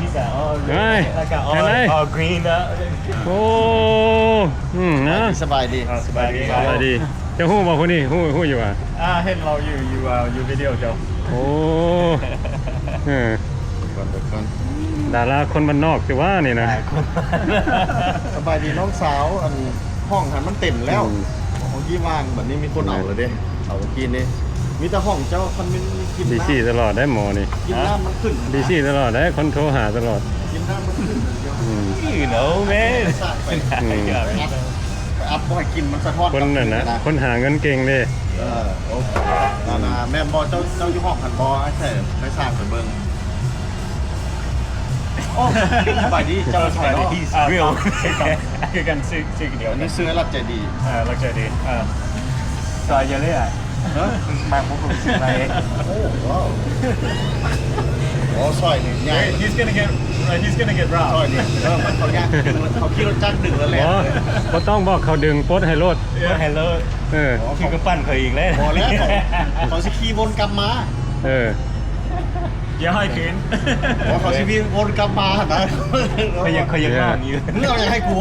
He's All green ເອີຍ like all, ເຫັນໄໝ? All green ນະ. ໂອ້ ອືມ ນະ ສະບາຍດີ ອ່າ ສະບາຍດີ ສະບາຍດີ. ເຈົ້າຮູ້ບໍ່ຜູ້ນີ້? ຮູ້ ຮູ້ຢູ່ຫວາ? ອ່າ ເຫັນລາວຢູ່ ຢູ່ ອ່າ ຢູ່ວິດີໂອເຈົ້າ. ໂອ້ ເອີ ດາລາຄົນບ້ານນອກຄືວ່ານີ້ນະ. ສະບາຍດີນ້ອງສາວ. ອັນ ຫ້ອງຫັ້ນມັນເຕັມແລ້ວ ອືມ ຫ້ອງທີ່ວ່າງ. ບັດນີ້ມີຄົນເອົາແລ້ວເດ້ ເອົາກິນເດ້. ມີແຕ່ຫ້ອງເຈົ້າ ຄັນມີ ມີກິນ ບີຊີຕະຫຼອດໄດ໋ໝໍນີ້ ກິນນ້ຳມັນຂຶ້ນ ບີຊີຕະຫຼອດໄດ໋ ຄົນໂທຫາຕະຫຼອດ ກິນນ້ຳມັນຂຶ້ນ. ອືມ You know, man. ໄປ ອືມ ໄປອັບ ໄປອັບບໍ່ໃຫ້ກິນມັນສະທ້ອນກັບ ຄົນນັ້ນນະ ຄົນຫາເງິນເກັ່ງເດ້. ເອີ ໂອເຄ ນັ້ນນະ ແມ່ນບໍ່? ເຈົ້າ ເຈົ້າຢູ່ຫ້ອງຫັ້ນບໍ່? ໃຫ້ໃສ່ ໃຫ້ສ້າງໄປເບິ່ງ. ໂອ້ ສະບາຍດີ ເຈົ້າ ສະບາຍດີ. He's real. ຄືກັນ ຊື່ ຊື່ດຽວກັນ. ອັນນີ້ຊື່ລັດໃຈດີ. ເອີ ລັດໃຈດີ. ເອີ ຊອຍເຢີເລີຍ. ຮະ? ມາບໍ່ຮູ້ສຶກໄດ້. ໂອ້ ວ້າວ. ໂອ້ ຊອຍນີ້ໃຫຍ່. He's gonna get, he's gonna get robbed. ຊອຍນີ້ ເອີ ມັນເຂົາຍາກ ເຂົາຂີ່ລົດຈັກດຶງແລ້ວແຫຼະ. ບໍ່ ບໍ່ຕ້ອງບອກເຂົາດຶງ ປົດໃຫ້ໂລດ. ປົດໃຫ້ໂລດ. ເອີ ຄືກຳປັ່ນເຂົາອີກແລ້ວ. ບໍ່ແລ້ວ ເຂົາ ເຂົາຊິຂີ່ວົນກັບມາ. ເອີ ຢ່າໃຫ້ຄືນ. ບໍ່ ເຂົາຊິວິ່ງວົນກັບມາຫັ້ນນະ. ເຂົາຍັງ ເຂົາຍັງຮ້ອງຢູ່. ມຶງເອົາຫຍັງໃຫ້ກູ?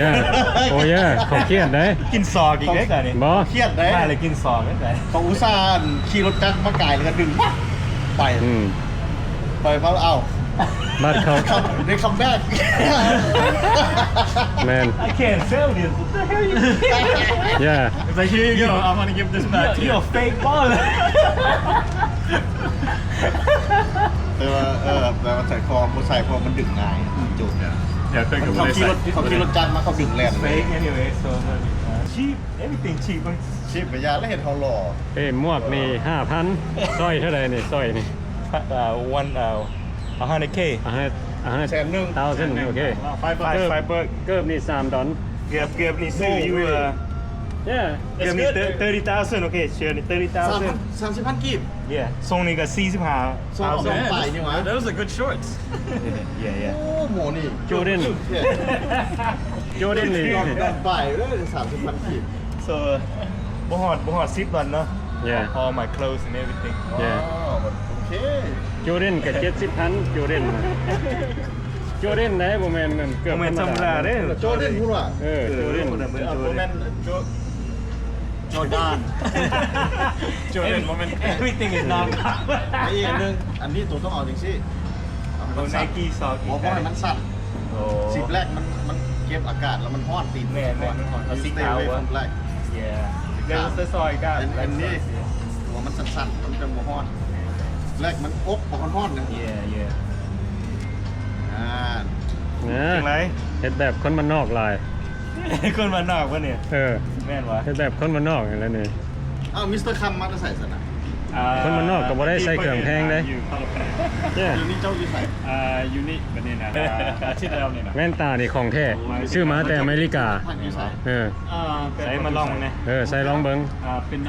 Yeah. Oh yeah. ເຂົາຄຽດເດ້. ກິນຊອກອີກເດ້ຕອນນີ້. ບໍ່ ຄຽດເດ້. ມາແລ້ວກິນຊອກເດ້. ເຂົາອຸດສ່າ ຂີ່ລົດຈັກມາກາຍ ແລ້ວກໍດຶງ ປະ ໄປ. ອືມ ໄປ ເອົາ ບັດເຂົາ they come back. ແມ່ນ. I can't sell this. What the hell you Yeah. It's like, "Here you go. I wanna give this back to you." You're a fake baller. ແຕ່ວ່າ ເອີ ແຕ່ວ່າໃສ່ຄອງບໍ່ໃສ່ ເພາະມັນດຶງງ່າຍ. ອືມ ຈົບ. ເຂົາຂີ່ລົດ ເຂົາຂີ່ລົດຈັກມາ ເຂົາດຶງແລ່ນ. It's fake anyway, so, uh, cheap. Everything cheap. ຊິໄປຢາກແລ້ວເຮັດເຮົາຫຼໍ່. ເອີ ໝວກນີ້ຫ້າພັນ. ສ້ອຍເທົ່າໃດນີ້? ສ້ອຍນີ້ uh, one, uh, a hundred K. A hundred, a hundred thousand. ແສນໜຶ່ງ. ໂອເຄ. Five bucks. Five bucks. ເກີບນີ້ສາມດອນ. ເກີບ ເກີບນີ້ຊື້ຢູ່ ເອີ Yeah. ເກີບນີ້ thirty thousand. ໂອເຄ ເຊີນນີ້ thirty thousand. ສາມສິບພັນກີບ. Yeah. ຊົງນີ້ກໍສີ່ສິບຫ້າ ຊົງ ປາຍນີ້ຫວາ. That was a good shorts. Yeah, yeah. ໂອ້ ໝໍນີ້ Jordan. Jordan ນີ້ ດອນປາຍເດີ ສາມສິບພັນກີບ. So ບໍ່ຮອດ ບໍ່ຮອດສິບດອນເນາະ. Yeah. All my clothes and everything. Yeah. ໂອເຄ. Jordan ກໍເຈັດສິບພັນ Jordan ນະ. Jordan ໄດ໋ ບໍ່ແມ່ນເກີບ ບໍ່ແມ່ນທຳມະດາເດ້. Jordan ພຸ້ນຫວາ. ເອີ Jordan ບໍ່ແມ່ນ Jordan. Jordan ບໍ່ແມ່ນ everything is not. ອີກອັນໜຶ່ງ ອັນນີ້ໂຕຕ້ອງເອົາຈັ່ງຊີ້ ເອົາໃຫ້ມັນສັ່ນ. Nike ຊອກ ບໍ່ ບໍ່ໃຫ້ມັນສັ່ນ. ໂອ້ ຊິບແລັກມັນ ມັນເກັບອາກາດແລ້ວມັນຮ້ອນຕີນ. ແມ່ນໆ ມັນຮ້ອນ. ເອົາສີຂາວ. Stay away from black. Yeah. ແລ້ວໃສ່ຊອຍກັນ ອັນນີ້ ຕົວມັນສັ່ນໆ ມັນຈະບໍ່ຮ້ອນ. ແລັກມັນອົບບໍ່ຮ້ອນນະ. Yeah, yeah. ອ່າ ຈັ່ງໃດ? ເຮັດແບບຄົນບ້ານນອກຫຼາຍ. ຄົນບ້ານນອກວະນີ້? ເອີ ແມ່ນວະ ເຮັດແບບຄົນບ້ານນອກຫັ້ນແຫຼະນີ້. ອ້າວ ມິສເຕີຄຳມາແຕ່ໃສຊັ້ນນະ? ອ່າ ຄົນບ້ານນອກກໍບໍ່ໄດ້ໃສ່ເຄື່ອງແພງເດ້. ຢູ່ ດຽວນີ້ເຈົ້າຢູ່ໃສ? ອ່າ ຢູ່ນີ້ ບັດນີ້ນະ ອາທິດແລ້ວນີ້ນະ. ແວ່ນຕານີ້ຂອງແທ້ ຊື້ມາແຕ່ອາເມລິກາ. ຢູ່ໃສ? ເອີ ໃສ່ມາລອງເບິ່ງແດ່. ເອີ ໃສ່ລອງເບິ່ງ. ອ່າ ເປັນ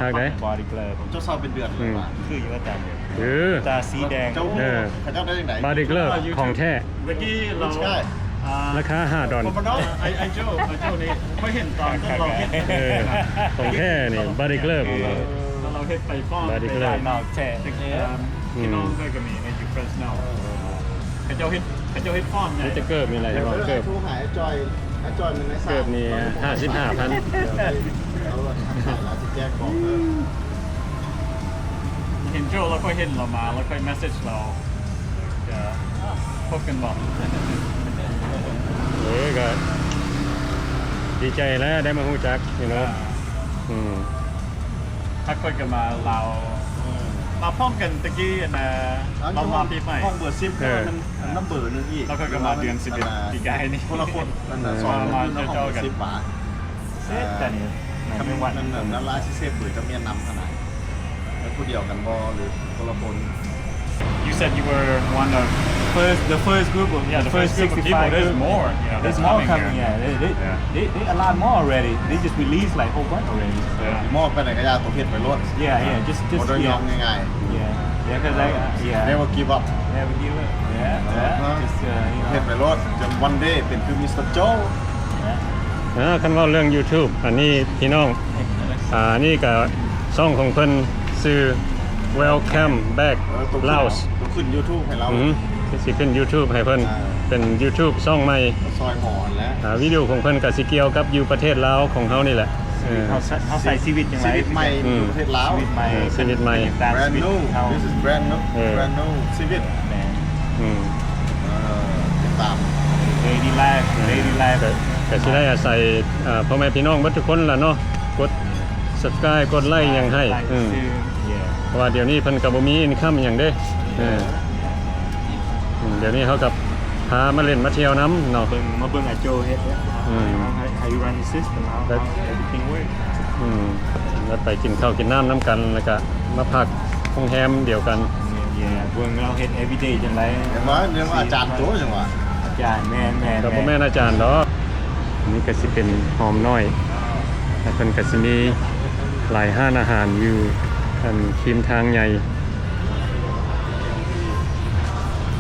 Body Glove. ເຈົ້າເຊົ່າເປັນເດືອນເລີຍຫວາ? ອືມ ຄືຢູ່ອາຈານ. ເອີ ຕາສີແດງ. ເຈົ້າ ເອີ ເຂົາເຈົ້າໄດ້ຈັ່ງໃດ? Body Glove ຂອງແທ້. ເມື່ອກີ້ລາວ ອ່າ ລາຄາຫ້າດອນ. ບໍ່ເນາະ ໄອ້ ໄອ້ໂຈ້ ໄອ້ໂຈ້ນີ້ຂ້ອຍເຫັນຕອນ ຕອນລາວເຮັດ. ເອີ ຂອງແທ້ນີ້ Body Glove ຂອງລາວ. ເອີ ລາວເຮັດໄປຟ້ອງ Body Glove ນອກແທ້. ເອີ ພີ່ນ້ອງຂ້ອຍກໍມີໃນຢູ່ Fresno. ເອີ ເຂົາເຈົ້າເຮັດ ເຂົາເຈົ້າເຮັດຟ້ອງໃຫຍ່. ມີແຕ່ເກີບນີ້ແຫຼະ ເອີ ທີ່ວ່າເກີບ. ໂທຫາໄອ້ຈອຍ ໄອ້ຈອຍມັນໄດ້ສາມ ເກີບນີ້ຫ້າສິບຫ້າພັນ. ເອີ ເອົາລະ ລາວຊິແຈກຂອງເດີ. ເຫັນໂຈ້ ແລ້ວຂ້ອຍເຫັນລາວມາ ແລ້ວຂ້ອຍ message ລາວ ຈະພົບກັນບໍ່? ເອີ ກໍດີໃຈແຫຼະ ໄດ້ມາຮູ້ຈັກ you know. ອ່າ ອືມ ຖ້າຂ້ອຍກໍມາລາວ ເອີ ມາພ້ອມກັນຕະກີ້ ອັນນ່າ ເອົາ ມາ ມາປີໃໝ່ ຫ້ອງເບີສິບ. ເອີ ມັນນຳເບີໜຶ່ງອີກ ແລ້ວຂ້ອຍກໍມາເດືອນສິບເອັດ ປີກາຍນີ້ ຄົນລະຄົນ. ເອີ ສອງຄົນຢູ່ໃນຫ້ອງເບີສິບຫວາ. ເຊັດ ອ່າ ຕອນນີ້ ແມ່ນວັນນັ້ນ ນັ້ນລາວຊິເຊບເບີຈະແມ່ນນຳຫັ້ນນະ ແມ່ນຜູ້ດຽວກັນບໍ່ ຫຼືຄົນລະຄົນ? You said you were one of first, the first group of, yeah, the first group of people. There's more, you know, there's more coming. Yeah, they, they, they, they a lot more already. They just released, like, whole bunch already. Yeah. ມອບໄປໃດກໍຢ່າ ຕ້ອງເຮັດໄປໂລດ. Yeah, yeah, just, just, ບໍ່ໄດ້ຍອມງ່າຍໆ. Yeah, yeah, 'cause I, uh, yeah. Never give up. Never give up. Yeah, yeah. Just, uh, you know. ເຮັດໄປໂລດ ຈະ one day ເປັນຄື Mister Joe. ເອີ ຄັນເວົ້າເລື່ອງ YouTube ອັນນີ້ພີ່ນ້ອງ ອ່າ ອັນນີ້ກະຊ່ອງຂອງເພິ່ນ ຊື່ Welcome Back Laos. ເອີ ໂຕຂຶ້ນ YouTube ໃຫ້ລາວ. ອືມ ຊິຂຶ້ນ YouTube ໃຫ້ເພິ່ນ ອ່າ ເປັນ YouTube ຊ່ອງໃໝ່ ຊ່ອຍໝໍຫັ້ນແຫຼະ ອ່າ ວິດີໂອຂອງເພິ່ນກໍຊິກ່ຽວກັບຢູ່ປະເທດລາວຂອງເຮົານີ້ແຫຼະ ເອີ ເຮົາໃຊ້ ເຮົາໃຊ້ຊີວິດຈັ່ງໃດ ຊີວິດໃໝ່ ອືມ ຢູ່ປະເທດລາວ ຊີວິດໃໝ່ ເອີ ຊີວິດໃໝ່ brand new this is brand new brand new ຊີວິດ ແມ່ນ ອືມ ເອີ ຕິດຕາມ daily life daily life ກໍ ກໍຊິໄດ້ອາໄສ ອ່າ ພໍ່ແມ່ພີ່ນ້ອງເບິດທຸກຄົນລະເນາະ ກົດ subscribe ກົດໄລຫຍັງໃຫ້ ອືມ ເພາະວ່າດຽວນີ້ເພິ່ນກໍບໍ່ມີ income ຫຍັງເດ້ ເອີ ອືມ ດຽວນີ້ເຮົາກໍພາມາຫຼິ້ນມາທ່ຽວນຳເນາະ ເບິ່ງ ມາເບິ່ງອາໂຈເຮັດ ອືມ how how you run the system how how everything work ອືມ ແລ້ວໄປກິນເຂົ້າກິນນ້ຳນຳກັນ ແລ້ວກໍມາພັກໂຮງແຮມດຽວກັນ ເບິ່ງລາວເຮັດ everyday ຈັ່ງໃດ ເຫັນບໍ່ ເລື່ອງອາຈານໂຕຈັ່ງວ່າ ອາຈານ ແມ່ນໆ ກໍບໍ່ແມ່ນອາຈານດອກ ນີ້ກໍຊິເປັນໂຮມນ້ອຍ ແລ້ວເພິ່ນກໍຊິມີຫຼາຍຮ້ານອາຫານຢູ່ ອັນ ຄຣີມທາງໃຫຍ່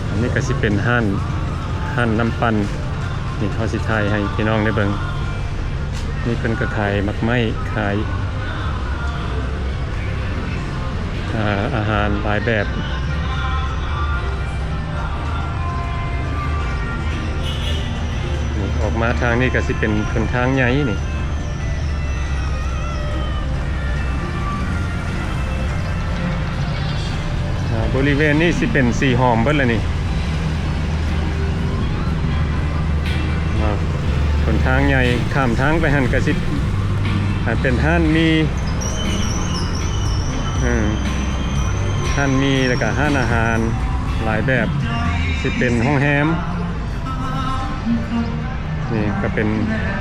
ອັນນີ້ກໍຊິເປັນຮ້ານ ຮ້ານນ້ຳປັ່ນ ນີ້ເຮົາຊິຖ່າຍໃຫ້ພີ່ນ້ອງໄດ້ເບິ່ງ ນີ້ເພິ່ນກໍຂາຍໝາກໄມ້ ຂາຍ ອາ ອາຫານຫຼາຍແບບ ນີ້ ອອກມາທາງນີ້ກໍຊິເປັນຫົນທາງໃຫຍ່ນີ້ ອາ ບໍລິເວນນີ້ຊິເປັນສີຫອມເບິດລະນີ້ ອາ ຫົນທາງໃຫຍ່ ຂ້າມທາງໄປຫັ້ນກະຊິ ອາ ເປັນຮ້ານໝີ່ ເອີ ຮ້ານໝີ່ ແລ້ວກະຮ້ານອາຫານຫຼາຍແບບ ຊິເປັນໂຮງແຮມ ນີ້ກະເປັນ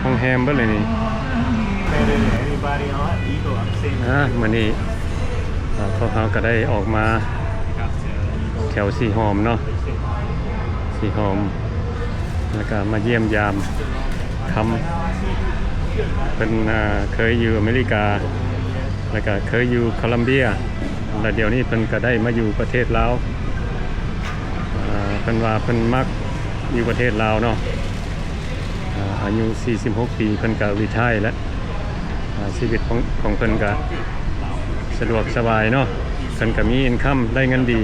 ໂຮງແຮມເບິດເລີຍນີ້ ອາ ມື້ນີ້ ອາ ພວກເຮົາກະໄດ້ອອກມາແຖວສີຫອມເນາະ ສີຫອມ ແລ້ວກະມາຢ້ຽມຢາມຄຳ ເພິ່ນ ອາ ເຄີຍຢູ່ອາເມລິກາ ແລ້ວກະເຄີຍຢູ່ໂຄລັມເບຍ ແລ້ວດຽວນີ້ເພິ່ນກະໄດ້ມາຢູ່ປະເທດລາວ ອາ ເພິ່ນວ່າເພິ່ນມັກຢູ່ປະເທດລາວເນາະ ອາ ອາຍຸສີ່ສິບຫົກປີ ເພິ່ນກະຣີທາຍແລ້ວ ອາ ຊີວິດຂອງ ຂອງເພິ່ນກະສະດວກສະບາຍເນາະ ເພິ່ນກະມີອິນຄຳ ໄດ້ເງິນດີ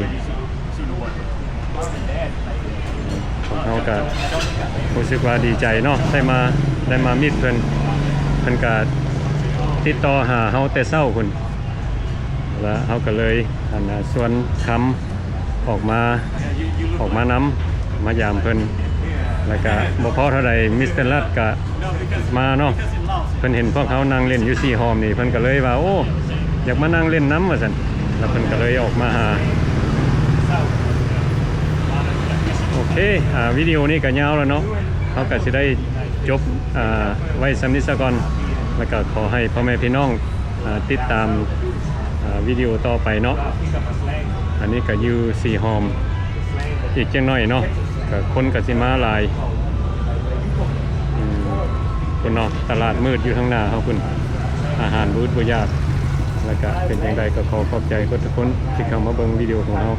ພວກເຮົາກະຮູ້ສຶກວ່າດີໃຈເນາະ ໄດ້ມາ ໄດ້ມາມີດເພິ່ນ ເພິ່ນກະຕິດຕໍ່ຫາເຮົາແຕ່ເຊົ້າພຸ້ນ ແລ້ວເຮົາກະເລີຍ ອັນ ຊວນຄຳ ອອກມາ ອອກມານຳ ມາຢາມເພິ່ນ ແລ້ວກະບໍ່ພໍເທົ່າໃດ ມິສເຕີລັດກະມາເນາະ ເພິ່ນເຫັນພວກເຮົານັ່ງຫຼິ້ນຢູ່ສີຫອມນີ້ ເພິ່ນກະເລີຍວ່າ ໂອ້ ຢາກມານັ່ງຫຼິ້ນນຳວ່າຊັ້ນ ແລ້ວເພິ່ນກະເລີຍອອກມາຫາ ໂອເຄ ອາ ວິດີໂອນີ້ກະຍາວແລ້ວເນາະ ເຮົາກະຊິໄດ້ຈົບ ອາ ໄວ້ສ່ຳນີ້ສາກ່ອນ ແລ້ວກະຂໍໃຫ້ພໍ່ແມ່ພີ່ນ້ອງ ອາ ຕິດຕາມ ອາ ວິດີໂອຕໍ່ໄປເນາະ ອັນນີ້ກະຢູ່ສີຫອມ ອີກຈັກໜ້ອຍເນາະ ກະຄົນກະຊິມາຫຼາຍ ອືມ ພຸ້ນເນາະ ຕະຫຼາດມືດຢູ່ທາງໜ້າເຮົາພຸ້ນ ອາຫານບໍ່ອຶດບໍ່ຢາກ ແລ້ວກະເປັນຈັ່ງໃດກະຂໍຂອບໃຈເບິດທຸກຄົນທີ່ເຂົ້າມາເບິ່ງວິດີໂອຂອງເຮົາ.